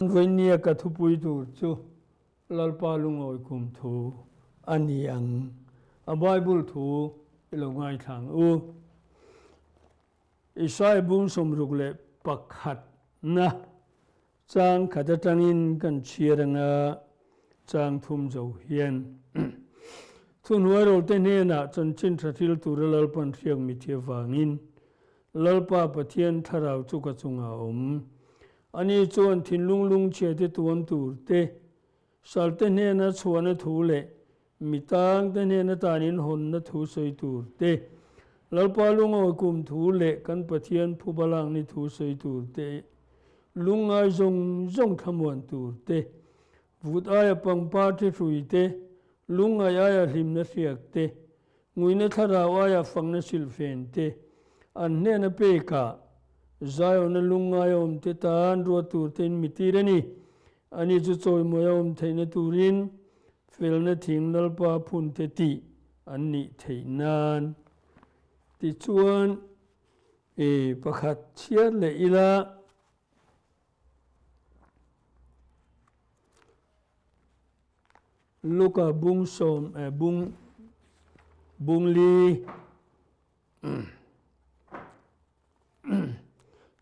Vawinia ka thupui tur chu Lalpa lungawi kum thu a ni ang. A Bible thu i lo ngaithla ang u. Isaiah bung 61 na chang khat atangin kan chhiar anga chang thum zo hian thuhnuai rawlte hnenah chanchin tha thil tura Lalpan hriak mithi avangin Lalpa Pathian thlarau chu ka chungah a awm. Ani chuan thinlung lungchhia te tuam tur te, sal te hnena chhuahna thu leh mi tang te hnena tan inhawnna thu sawi tur te, Lalpa lungawi kum thu leh kan Pathian phuba lakni thu sawi tur te, lungngai zawng zawng thlamuan tur te, vut aia pangpar thi hrui te, lungngai aia hlimna hriak te, Nguina thlarau aia fakna silhfen te an hnena pekah Zion-a lungngai a awm te tan ruat tur tein mi tir a ni. Ani chu chawimawi a awm theihna turin felna thing Lalpa phun te tih an nih theih nan. Tichuan, i pakhat chhiar leh ila. Luka bung sawm eh bung bung li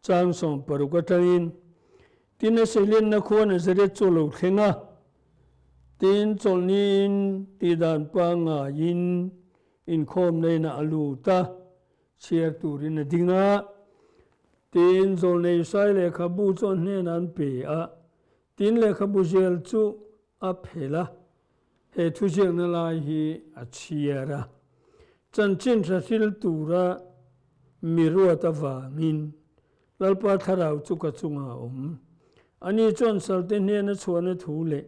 chang 16 atangin tin a seilenna khua Nazareth chu a lo thleng a, tin chawlhniin tihdan pangaiin inkhawmna inah a lut a, chhiar turin a ding a, tin zawlnei Isai lehkhabu chu a hnenah an pe a, Tin, lehkhabu zel chu a phel a, he thuziakna lai hi a chhiar a. Chanchin hra hril tura mi ruat avangin Lalpa thlarau chu ka chungah a awm. Ani chuan salte hnena chhuahna thu leh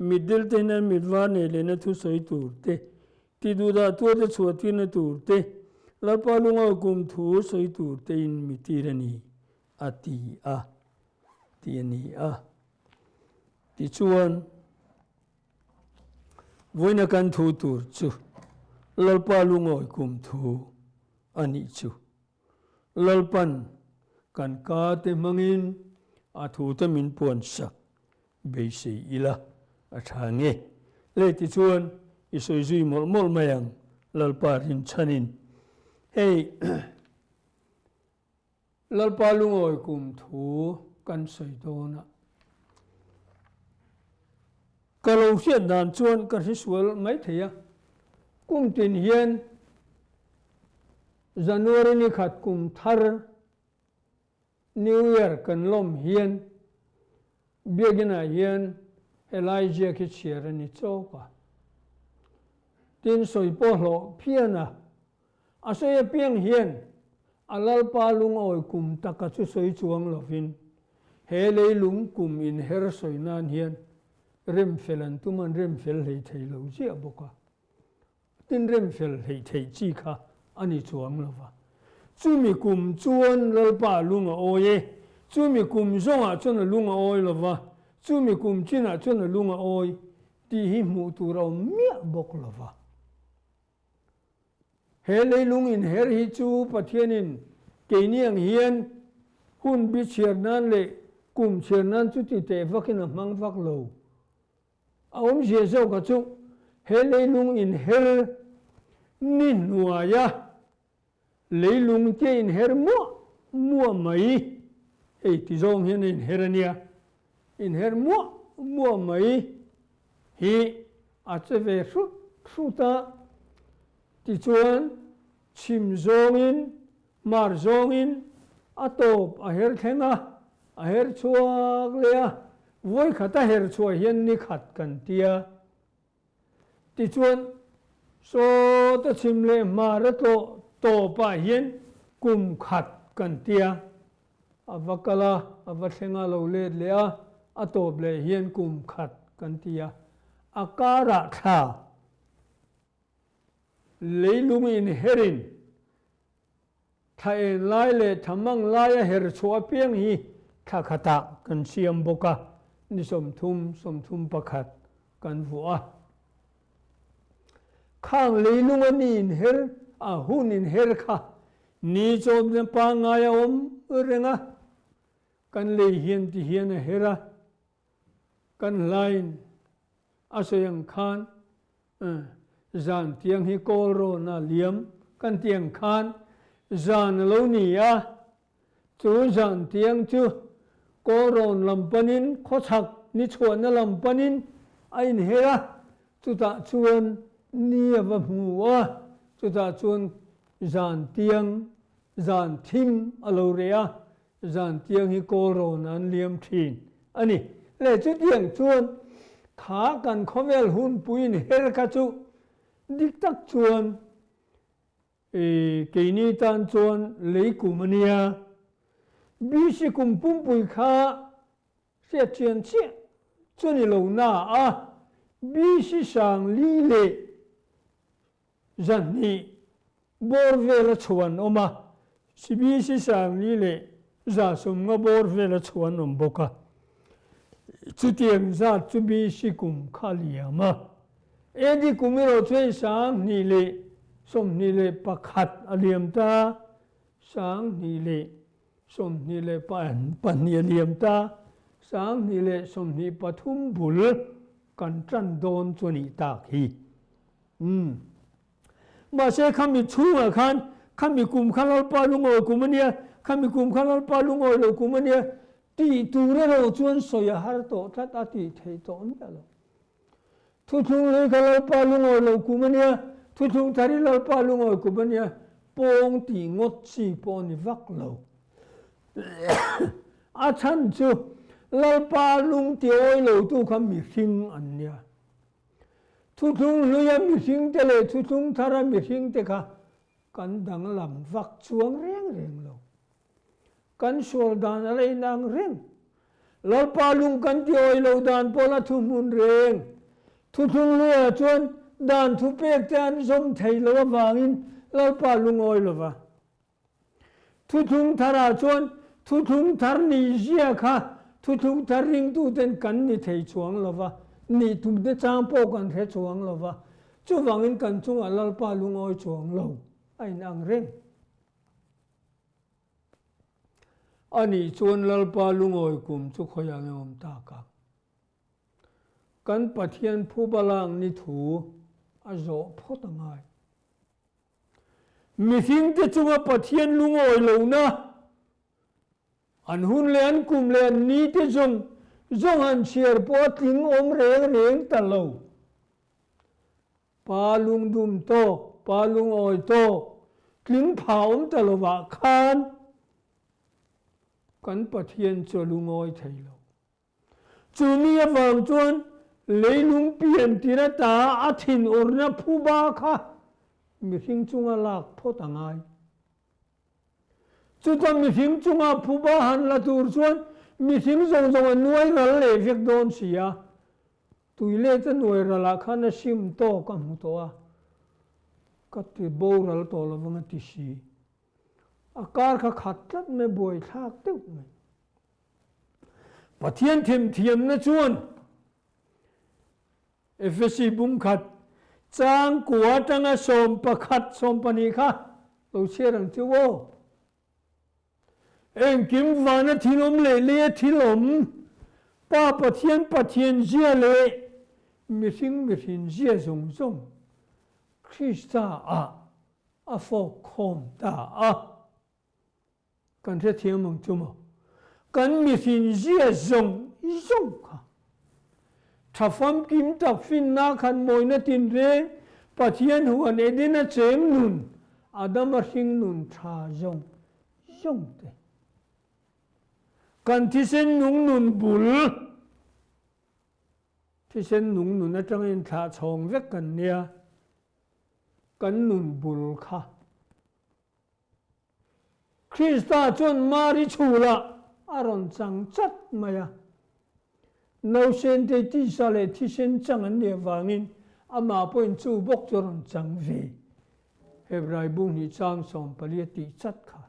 mitdilte hnena mitvar nei lehna thu sawi tur te, tiduhdah tuate chhuahtirna tur te, Lalpa lungawi kum thu sawi tur tein mi tir a ni, a ti a, tih a ni a. Tichuan, vawiina kan thu tur chu Lalpa lungawi kum thu a nih chu. Lalpan kan ka te hmangin a thu te min puan sak beisei ila a tha nge. Le tichuan, i sawi zui mawlh mawlh mai ang Lalpa rinchhanin. Hei. Lalpa lungawi kum thu kan sawi dawn a, ka lo hriat dan chuan ka hrisual mai thei a, kum tin hian January ni khat kum thar New Year kan lawm hian Biakinah hian helai ziak hi chhiar a ni chawk a, tin sawi pawh hlawh phian a. A sawi apiang hian a Lalpa lungawi kum taka chu sawi chuang lovin he leilung kum inher sawi nan hian remfel an tum an remfel hlei thei lo ziah bawk a. Tin remfel hlei theih chi kha a ni chuang lova. Chumi kum chuan Lalpa lung a awi e, chumi kum zawngah chuan a lung a awi lova, chumi kum chinah chuan a lung a awi tih hi hmuh tur a awm miah bawk lova. He leilung inher hi chu Pathianin keini ang hian hun bi chhiar nan leh kum chhiar nan chuti teh vakin a hmang vak lo. A awmzia zawka chu he leilung inher ni hnuaia leilung te inher muah muah mai, hei ti zawng hian a inher a nia, inher muah muah mai hi a che ve hrut hrut a, tichuan chhim zawngin mar zawngin a tawp a her thleng a, a her chhuak leh a, vawikhat a her chhuah hian ni khat kan tia. Tichuan, sawta chhim leh hmar a tlawh tawpah hian kum khat kan tia, a va kal a, a va thleng a, lo let leh a, a tawp leh hian kum khat kan ti a, a karah thla leilung inherin thla en lai leh thla mang laia her chhuah apiang hi thla khatah kan siam bawk a, ni 30, 31 kan vuah a. Khang leilunga ni inher, a hun inher kha ni chawmna pangngai a awm reng a, kan lei hian ti hian a her a. Kan hlain a sawi ang khan zan tiang hi kawl rawn a liam kan tih ang khan zan a lo ni a, chu zan tiang chu kawl rawn lam panin khawchhak ni chhuahna lam panin a inher a, chutah chuan ni a va hmu a, chutah chuan zan tiang zan thim a lo reh a, Zan tiang hi kawl rawn an liam thin a ni. Le chutiang chuan kha kan khawvel hunpuiin her kha chu dik tak chuan keini tan chuan lei kum a nia. BC kum pumpui kha hriat chian chiah chu ni lo na a, BC 1000 leh 200 bawr vela chhuan awm a, CBC 4000 leh 150 bawr vela chhuan awm bawk a. Chutiang zat chu BC kum kha liam a. AD kum erawh chu hei 2021 a liam ta, 2022 a liam ta, 2023 bul kan tan dawn chu a nih tak hi. Umm. Mahse khami chhungah khan khami kum kha Lalpa lungawi kum a nia, khami kum kha Lalpa lungawi lo kum a nia tih tur erawh chuan sawi a har tawh tlat a tih theih tawh miah lo. Thuthlung hlui kha Lalpa lungawi lo kum a nia, thuthlung thar hi Lalpa lungawi kum a nia, pawng tih ngawt chi pawh a ni vak lo. A chhan chu Lalpa lung tiawi lotu kha mihring an nia. Thuthlung hluia mihringte leh thuthlung thara mihringte kha kan danglam vak chuang reng reng lo. Kan sual dan a la inang reng. Lalpa lung kan ti awih lo dan pawh la thuhmun reng. Thuthlung hluiah chuan dan thupekte an zawm thei lo avangin Lalpa lungawi lo va. Thuthlung tharah chuan thuthlung thar nih zia kha thuthlung thar ringtuten kan ni thei chuang lo va, nih tumte chang pawh kan hre chuang lo va, chuvangin kan chungah Lalpa lungawi chuang lo a inang reng. A nih chuan Lalpa lungawi kum chu khawiah nge awm tak ang? Kan Pathian phuba lak ni thu a zawh phawt a ngai. Mihringte chunga Pathian lungawi lohna, an hun leh an kum leh an nite zawng zawng han chhiar pawh a tling awm reng reng ta lo. Pa lungdum tawk, pa lungawi tawk, tling pha awm ta lovah khan kan Pathian chu a lungawi thei lo. Chu mi avang chuan leilung pian tir ata a thinurna phuba kha mihring chunga lak phawt a ngai. Chuta mihring chunga phuba han la tur chuan mihring zawng zawng a nuai ral leh vek dawn si a. Tuilet a nuai ralah khan a sim tawk a hmu tawh a, ka ti boral tawh lovang a ti si. A kar kha khat tlat mai, buaithlak deuh mai. Pathian themthiamna chuan Efesi bungkhat chang kua atanga 11, 12 kha lo chhiar ang chu aw. Engkim vana thil awm leh leia thil awm, Pa Pathian Pathian zia leh mihring mihrin zia zawng zawng Krista ah a fawk khawm ta a. Kan hrethiam ang chu maw? Kan mihrin zia zawng zawng kha tha famkim tak finna khan mawina tinreng Pathian huan Edena cheng nun Adama hring nun tha zawng zawng te kan thisen nung nun bul thisen nung nun atangin thlah chhawng vek kan nia kan nun bul kha Krista chuan Mari chhulah a rawn chang chat mai a. Nausente tisa leh thisen chang an nih avangin amah pawhin chu bawk chu a rawn chang ve. Hebrai bu hnih chang 14 a tih chat kha.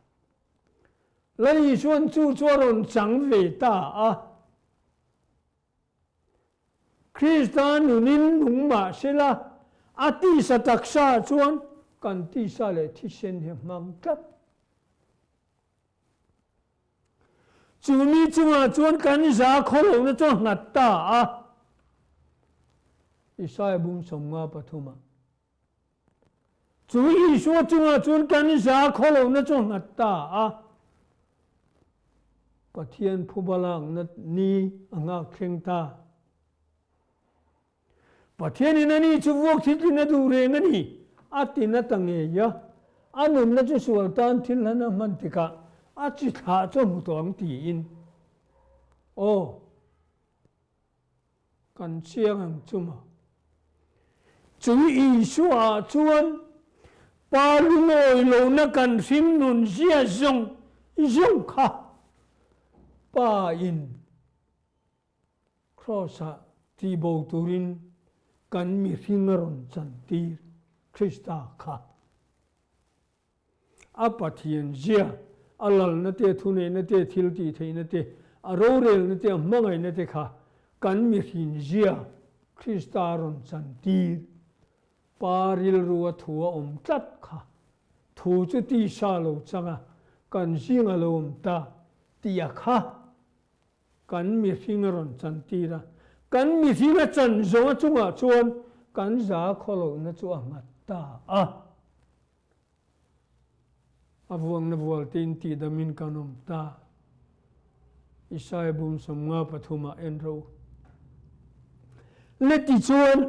Lal Isuan chu chu a rawn chang ve ta a. Krista nunin nung mah sela, a tisa taksa chuan kan tisa leh thisen hi a hmang tlat. Chu mi chungah chuan kan za khaw lohna chu a nghat ta a. Isaia bung 53 ah. Chu Isua chungah chuan kan za khaw lohna chu a nghat ta a. Pathian phuba lakna ni a nghak thleng ta. Pathianin ani chu vuak thiltlin a duh reng a ni, a ti na ta ngei a. A nunna chu sual tan thil hlan a hman tikah a chi thlah chu a hmu tawh ang tiin. Aw. Kan chiang ang chu maw? Chu Isua chuan Pa lungawi lohna kan hrim nun zia zawng zawng kha Pa in Kraws-ah tihbo turin kan mihring a rawn chantir Krista kha. A Pathian zia, a lalna te, a thuneihna te, a thil tih theihna te, a rorelna te, a hmangaihna te kha kan mihrin zia Krista a rawn chantir. Pa rilru a thu a awm tlat kha. Thu chu tisa lo chang a, kan zing a lo awm ta tih a kha. Kan mihring a rawn chantir a, kan mihring a chan zawng a chungah chuan kan za khawlohna chu a nghat ta a. A vuangna vualtein tihdamin kan awm ta. Isaia bum 53 ah en ro. Le tichuan,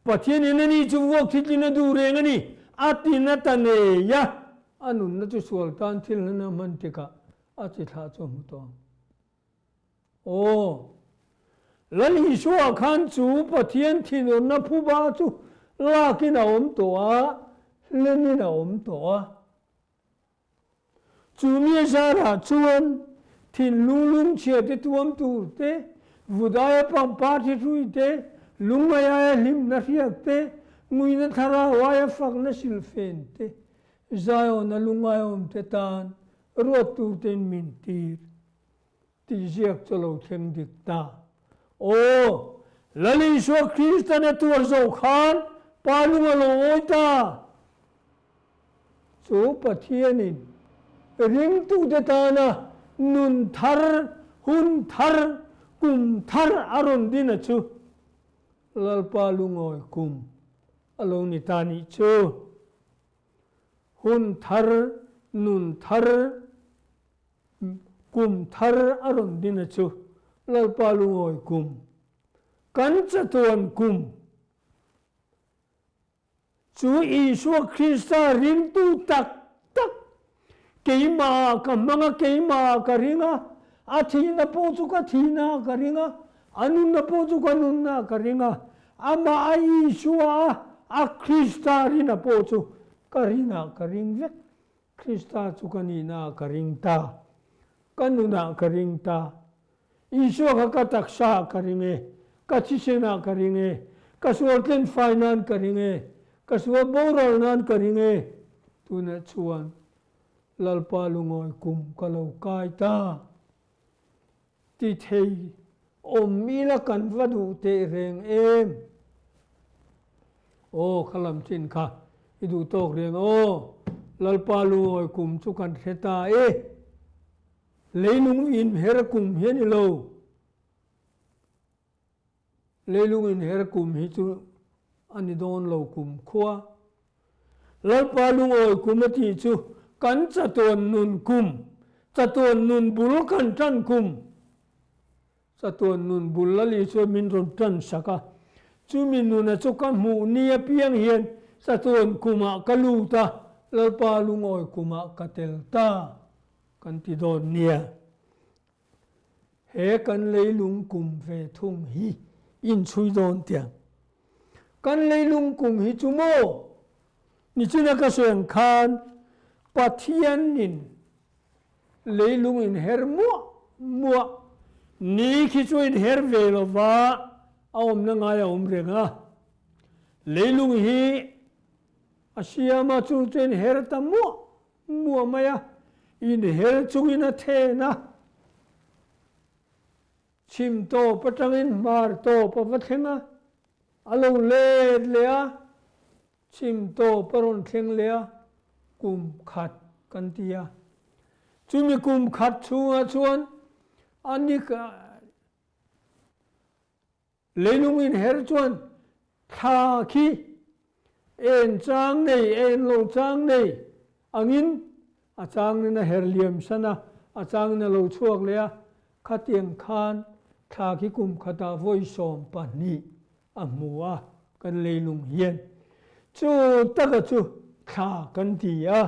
Pathianin ani chu vuak thitlin a duh reng a ni, a ti na ta ngei a, a nunna chu sual tan thil hlan a hman tikah a chi thlah chu a hmu tawh ang. Aw, Lal Isua khan chu Pathian thinurna phuba chu lakin a awm tawh a, hlenin a awm tawh a. Chu mi zarah chuan thinlung lungchhia te tuam tur te, vut aia pangpar thi hrui te, lungngai aia hlimna hriak te, nguina thlarau aia fakna silfen te, Zion-a lungngai awm te tan ruat tur tein min tir tih ziak chu lo thleng dik ta. Aw, Lal Isua Kristan a tuar zawh khan Pa lung a lo awi ta. Chu Pathianin ringtute tana nun thar, hun thar, kum thar a rawn din a chu Lalpa lungawi kum a lo ni ta nih chu. Hun thar, nun thar, kum thar a rawn din a chu Lalpa lungawi kum, kan chatuan kum chu Isua Krista ringtu tak tak keimahah ka hmang a, keimahah ka ring a, a thihna pawh chu ka thihnaah ka ring a, a nunna pawh chu ka nunnaah ka ring a, Amah a Isua a, a Krista rina pawh chu ka rinah ka ring vek. Krista chu ka nihnaah ka ring ta. Ka nunah ka ring ta. Isua kha ka taksaah ka ring e, ka thisenah ka ring e, ka sual tlenfai nan ka ring e, ka sual boral nan ka ring e. Tunah chuan Lalpa lungawi kum ka lo kai ta. Ti thei awm ila kan va duh teh reng em? Aw kha lam chin kha i duh tawk reng aw, Lalpa lungawi kum chu kan hre ta e, leilung inher kum hi a ni lo. Leilung inher kum hi chu a ni dawn lo kum khua. Lalpa lungawi kum a tih chu kan chatuan nun kum, chatuan nun bul kan tan kum, chatuan nun bul Lali chuan min rawn tan sak a, chumi nuna chu ka hmuh ni apiang hian chatuan kumah ka lut a, Lalpa lungawi kumah ka tel ta kan ti dawn nia. He kan leilung kum ve thung hi inchhui dawn tiang. Kan leilung kum hi chu maw? Nichina ka sawi ang khan Pathianin leilung inher muah muah ni khi chu inher ve lova a awmna ngai a awm reng a. Leilung hi a siama chu chu inher ta muah Muah mai a, inher chungin a then a, chhim tawp atangin hmar tawp a va thleng a, a lo let leh a, chhim tawp a rawn thleng leh a, kum khat kan ti a. Chumi kum khat chhungah chuan a ni Leilung inher chuan Thla khi en chang nei, en lo chang nei angin a changin a her liam san a, a changin a lo chhuak leh a, khatiang khan thla khi kum khatah vawi 12 a hmu a kan leilung hian. Chu taka chu thla kan ti a.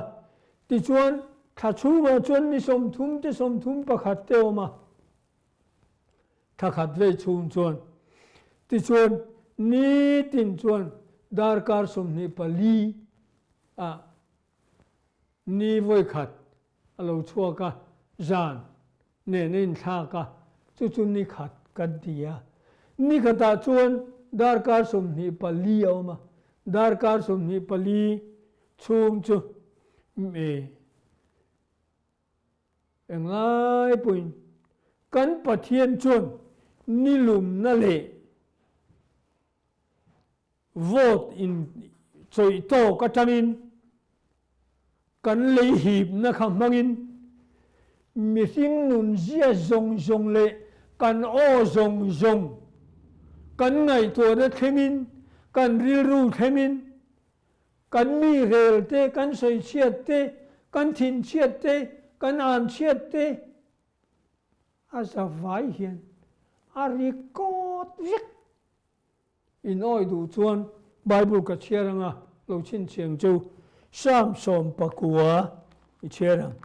Tichuan thla chhungah chuan ni 30 te 31 te awm a. Thla khat vei chhung chuan tichuan nitin chuan darkar 24 ah ni vawi khat a lo chhuak a, zan nen a inthlak a, chu chu ni khat kan ti a. Ni khatah chuan darkar 24 a awm a, darkar 24 chhung chu Englai pawhin kan Pathian chuan nilumna leh vote in chawih tawk atangin kan lei hipna kha hmangin mihring nunzia zawng zawng leh kan aw zawng zawng kan ngaihtuahna thlengin kan rilru thlengin Kan mi rel te, kan sawichhiat te, kan thinchhiat te, kan anchhiat te a za vai hian a record vek. In awi duh chuan Bible ka chhiar anga lo chhinchhiang chu Psalm 19 i chhiar ang.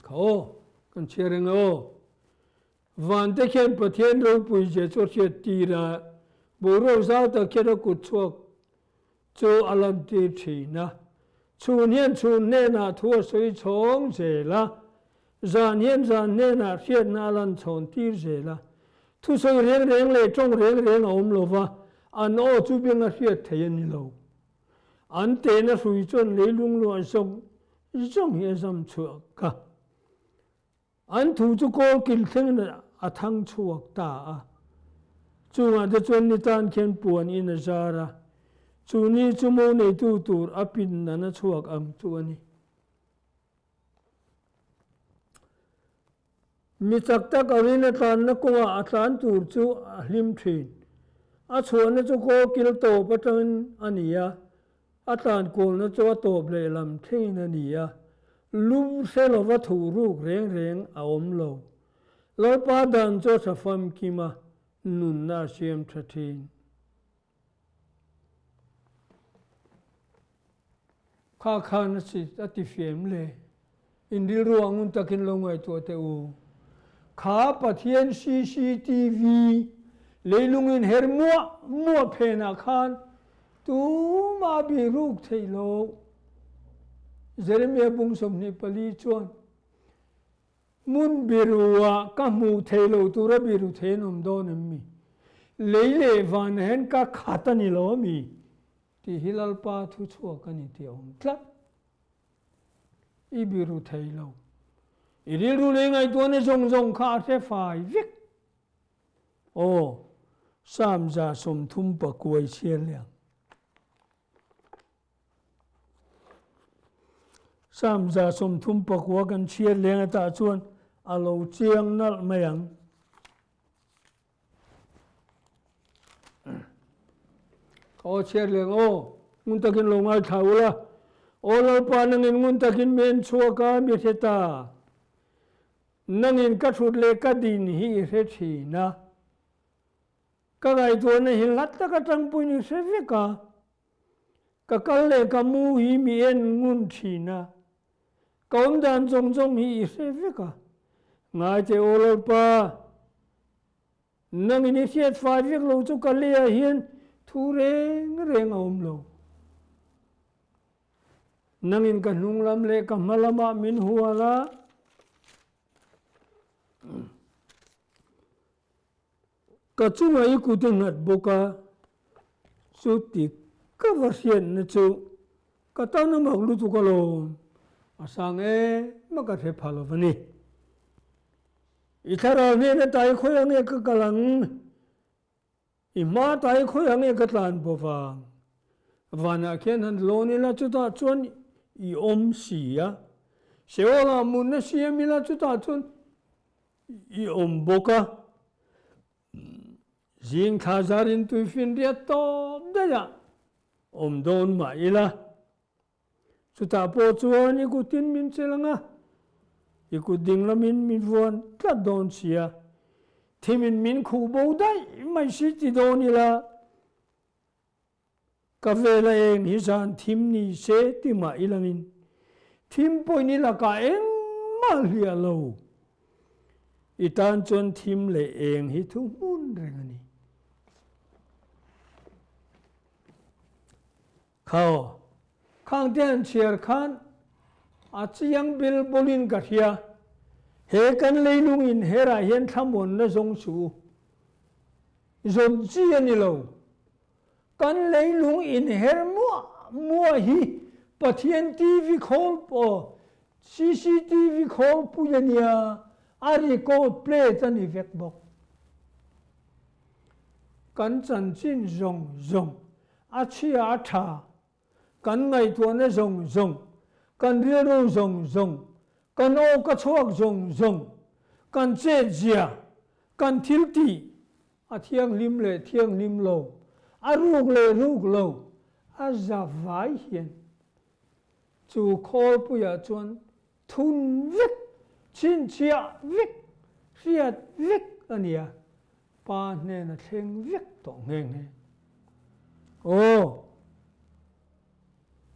Kha aw, kan chhiar reng aw. Van te khian Pathian ropui zia chu a hriat tir a, boruak zau tak khian a kut chhuak chu a lantir thin a. Chhun hian chhun hnenah thu a sawi chhawng zel a, zan hian zan hnenah hriatna a lan chhawn tir zel a. Thusawi reng reng leh tawng reng reng a awm lo va, an aw chu beng a hriat theih a ni lo. An tehna hrui chuan leilung luah zawng zawng hi a zam chhuak a. An thu chu kawl kil thlengin a thang chhuak ta a. Chungah te chuan ni tan khian puan in a zar a. Chu ni chu mo neitu tur a pin nan a chhuak ang chu a ni. Mi chak tak angin a tlanna kawngah a tlan tur chu a hlim thin. A chhuahna chu kawl kil tawp atangin a ni a, a tlan kualna chu a tawp lehlam thlengin a ni a. Lu hre lova thuh ruk reng reng a awm lo. Lalpa dan chu a tha famkim a, nunna a siam tha thin. Kha khan a si a ti fiam le. In rilru ah ngun takin lo ngaihtuah teh u. Kha Pathian CCTV leilung in her muah muah phen ah khan tumah bihruk theih lo. Jeremiah bung 24 chuan Hmun biru ah ka hmuh theih loh tura biru thei an awm dawn em mi? Lei leh van ah hian ka khat a ni lo a mi? Tih hi Lalpa thu chhuak a ni tih a awm tlat. I biru thei lo. I rilru lei ngaihtuahna zawng zawng kha a hre fai vek. Aw, Psalm 39 chhiar leh ang. Psalm 39 kan chhiar leng atah chuan a lo chiang nalh mai ang. Aw chhiar leng aw, ngun takin lo ngaithla ula. Aw Lalpa nangin ngun takin mi en chhuak a, mi hre ta. Nangin ka thut leh ka din hi i hre thin a. Ka ngaihtuahna hi hlat taka tangpuiin i hre vek a. Ka kal leh ka mu hi mi en ngun thin a, ka awm dan zawng zawng hi i hre vek a. Ngai teh aw Lalpa, nangin i hriat fai vek lo chu ka leiah hian thu reng reng a awm lo. Nangin ka hnung lam leh ka hma lamah min hual a. Ka chungah i kut i nghat bawk a, chuti ka va hriatna chu ka tan a mak lutuk alawm, a sang em a ka hre pha lo va ni. I thlarau hnen ata i khawi ange ka kal ang, i hma ata i khawi ange ka tlan bo vang. Vanah khian han lawn ila chutah chuan i awm si a, Sheol-ah munna siam ila chutah chuan i awm bawk a. Zing thla zarin tuifinriat tawp daih ah awm dawn mah ila, chutah pawh chuan i kutin min chelh ang a, i kut ding lamin min vuan tlat dawn sia, thimin min khuh bo daih mai si ti dawn ila, Ka vela eng hi zan thim ni se ti mah i langin thim pawhin i lakah engmah hliah lo. I tan chuan thim leh eng hi thu hmun reng a ni. Khaw, khang te han chhiar khan a chiang bil bawlin ka hria. He kan leilung inherah hian thlamuanna zawng suh u. Zawn chi a ni lo. Kan leilung inher muah muah hi Pathian TV khawl pawh cctv khawl pui a nia, a record plate a ni vek bawk. Kan chanchin zawng zawng a chhia a tha, kan ngaihtuahna zawng zawng, kan rilru zawng zawng, kan aw ka chhuak zawng zawng, kan chetzia, kan thiltih A thianghlim leh thianghlim lo, a ruk leh ruk lo, a za vai hian chu khawlpuiah chuan thun vek, chhinchhiah vek, hriat vek a ni a, pa hnena thleng vek tawh nghe nghe. Aw!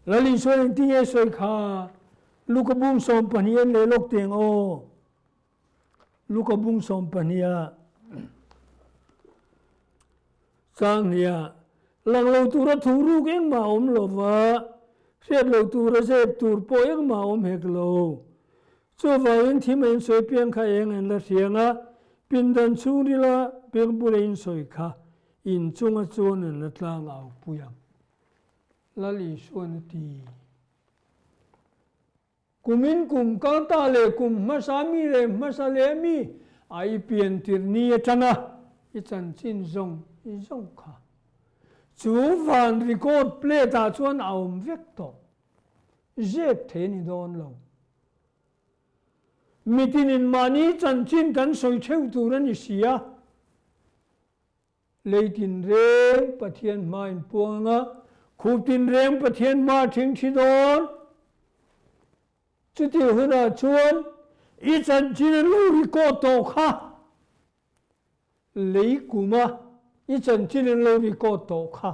Lal Isua engtinge sawi kha? Luka bung 12 an leh lawk teng aw. Luka bung 12 ah chang hnih lang lo tura thu ruk engmah a awm lo va, hriat lo tura zep tur pawh engmah a awm hek lo. Chuvangin thim a insawi piang kha eng an la hriang a, pindan chhungrila bengbula insawi kha inchunga chuan an la tlang au pui ang. Lal Isuan a ti. Kumin kum kalta leh kum hmasa mi leh hmasa leh mi a i pian tirh ni atanga i chanchin zawng i zawng kha chu van record plate ah chuan a awm vek tawh. Zep thei a ni dawn lo. Mitinin mahni chanchin kan sawi theuh tur a ni si a. Lei tinreng Pathian hma in puang ang a, khup tinreng Pathian hma a thingthi dawn. Chutih hunah chuan i chanchin an lo record tawh kha. Lei kuma i chanchin an lo record tawh kha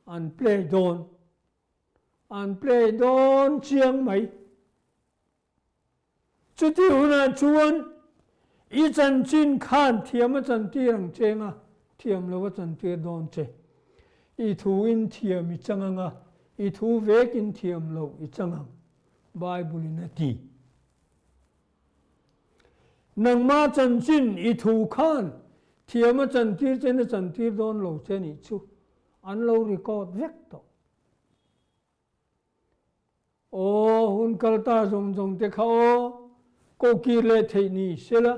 an play dawn. An play dawn chiang mai. Chutih hunah chuan i chanchin khan thiam a chantir ang che anga thiam lo a chantir dawn che. I thu in thiam i chang anga i thu vek in thiam lo i chang ang, Bible in a ti. Nangma chanchin i thu khan thiam a chantir che in a chantir dawn lo che nih chu an lo record vek tawh. Aw, hun kal ta zawng zawng te kha aw, kokir leh theih ni sela,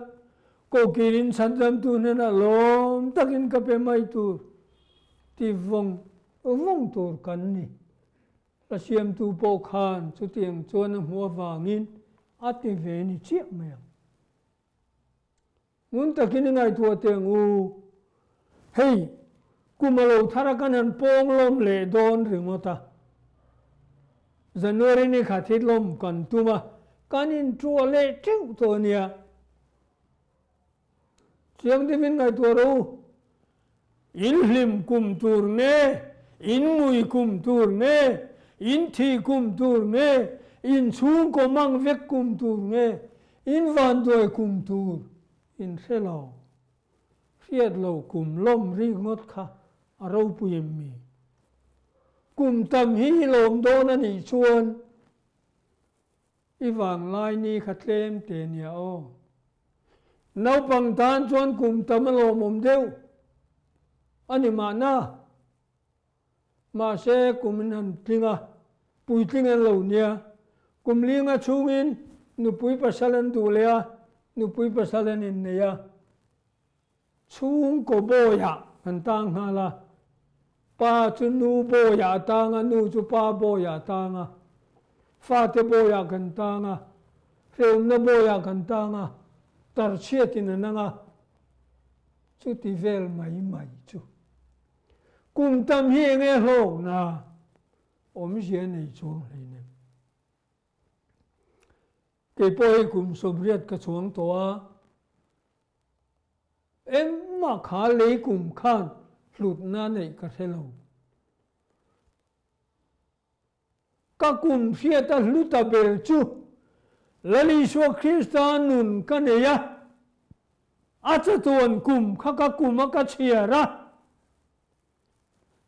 kokir in chhandamtu hnenah lawm takin ka pe mai tur ti vawng vawng tur kan ni. Hla siamtu pawh khan chutiang chuan a hmuh avangin a ti ve ni chiah mai ang. Ngun takin i ngaihtuah teh ang u. Hei, kum a lo thar a kan han pawng lawm leh dawn ringawt a. January ni khat hi lawm kan tum a, kan intuah leh teuh tawh a nia. Chiang deuhin ngaihtuah rawh u. In hlim kum tur nge, in ngui kum tur nge, in thih kum tur nge, in chhungkaw mang vek kum tur nge, in vanduai kum tur in hre lo. Hriat lo kum lawm rik ngawt kha a ropui em mi? Kum tam hi i lawm dawn a nih chuan I vanglai ni kha tlem te nia aw. Naupang tan chuan kum tam a lawmawm deuh a ni mahna. Mahse kum in han tling a, puitling an lo nia. Kum linga chhungin nupui pasal an duh leh a, nupui pasal an innei a. Chhungkaw bawiah kan tang nghal a. Pa chu nu bawiah a tang a, nu chu pa bawiah a tang a. Fate bawiah kan tang a, hrehawmna bawiah kan tang a, tarchhiatin an ang a. Chuti vel mai mai chu. Kum tam hi enge hlawkna awmzia nei chuang hleinem. Kei pawh hei kum 80 ka chuang tawh a, engmah kha lei kum khan hlutna neih ka hre lo. Ka kum hriata hluta ber chu Lal Isua Krista nun ka nei a, a chatuan kum kha ka kum a ka chhiar a,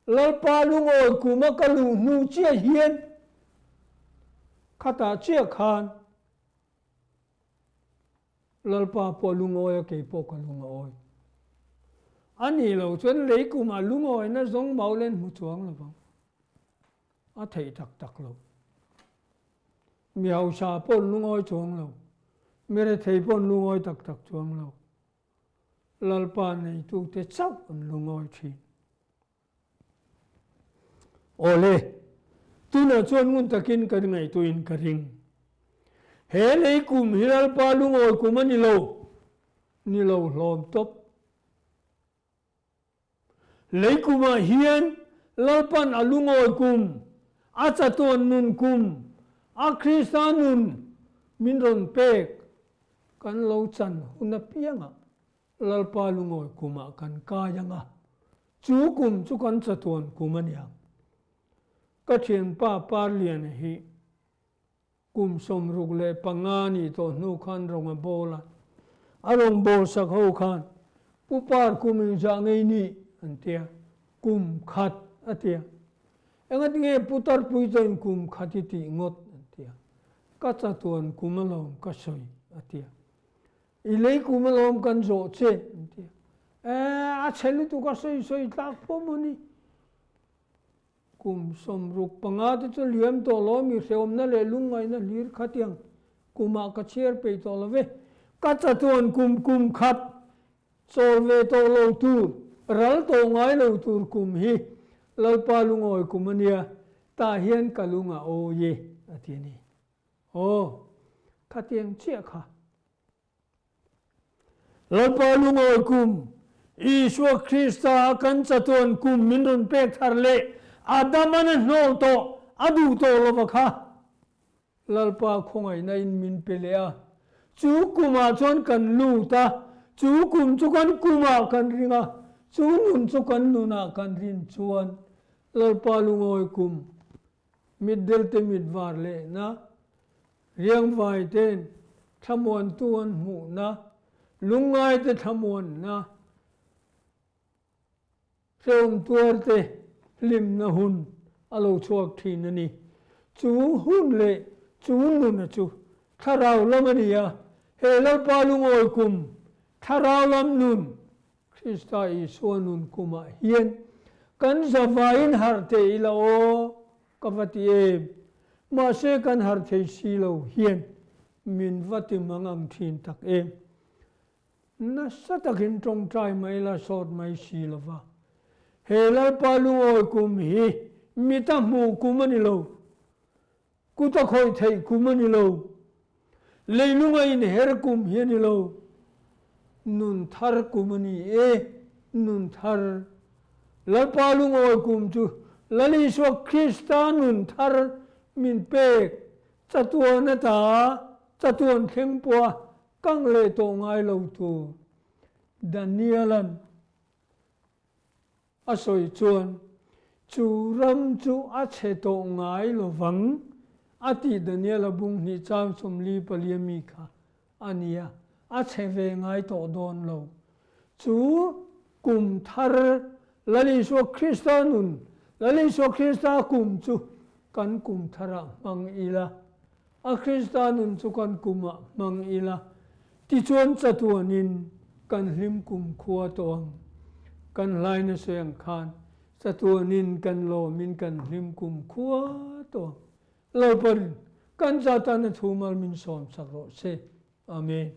Lalpa lungawi kum a ka luh hnu chiah hian khatah chiah khan Lalpa pawh lungawi a kei pawh ka lungawi. A nih loh chuan lei kumah lungawina zawng maulen hmu chuang lo vang. A theih tak tak lo. Mi hausa pawh an lungawi chuang lo. Mi rethei pawh an lungawi tak tak chuang lo. Lalpa neitute chauh an lungawi thin. Awle, tunah chuan ngun takin kan ngaihtuahin ka ring. He lei kum hi Lalpa lungawi kum a ni lo, ni lo hlawm tawp. Lei kumah hian Lalpan a lungawi kum, a chatuan nun kum, a Krista nun min rawn pek kan lo chan hun apiangah Lalpa lungawi kumah kan kai ang a, chu kum chu kan chatuan kum a niang. Ka thianpa Parliana hi Kum 65 nih tawh hnu khan rawng a bawl a, a rawn bawl sak ho khan Pu Par kum engzah ngei nih an tia, kum khat a tia. Engatinge Pu Tarpui chuan kum khat i tih ngawt an tia, ka chatuan kum alawm ka sawi a tia. I lei kum alawm kan zawh che an tia. Eh a chhe lutuk a sawi sawi tlak pawh maw ni. Kum 65 te chu liam tawh lo mi hrehawmna leh lungngaihna hlir khatiang kumah ka chhiar peih tawh lo ve. Ka chatuan kum kum khat chawl ve tawh lo tur, ral tawh ngai lo tur kum hi Lalpa lungawi kum a nia, tah hian ka lung a awi e a ti a ni. Aw, khatiang chiah kha. Lalpa lungawi kum, Isua Krista a kan chatuan kum min rawn pek thar leh Adaman a hnawl tawh, a duh tawh lova kha Lalpa khawngaihna in min pe leh a. Chu kumah chuan kan lut a, chu kum chu kan kumah kan ring a, chu nun chu kan nunah kan rin chuan Lalpa lungawi kum, mitdelte mit var lehna, Riangvai ten thlamuantu an hmuhna, lungngaite thlamuanna, hrehawm tuarte hlimna hun a lo chhuak thin a ni. Chu hun leh chu nuna chu thlarau lam a ni a, he Lalpa lungawi kum thlarau lam nun Krista Isua nun kumah hian kan zavaiin harh thei ila aw ka va ti em. Mahse kan harh thei si lo hian min va ti mang ang thin tak em. Nasa takin tawngtai mai la sawt mai si lova. He Lalpa lungawi kum hi mita hmuh kum a ni lo. Kut a khawih theih kum a ni lo. Leilung a inher kum hi a ni lo. Nun thar kum a ni e, nun thar. Lalpa lungawi kum chu Lal Isua Krista nun thar min pek chatuan ata chatuan thleng pawha kang leh tawh ngai lo tur Daniel-a'n A sawi chuan, Chu ram chu a chhe tawh ngai lo vang, a tih Daniela bung hnih chang 44 mi kha a nia, a chhe ve ngai tawh dawn lo. Chu kum thar Lal Isua Krista nun, Lal Isua Krista kum chu kan kum tharah hmang ila, A Krista nun chu kan kumah hmang ila, tichuan chatuanin kan hlim kumkhua tawh ang. Kan hlai nasa ang khan chatuanin kan lawmin kan hlim kumkhua tawh ang. Lalparin kan za tana thu mal min sawmsak rawh se. Amen.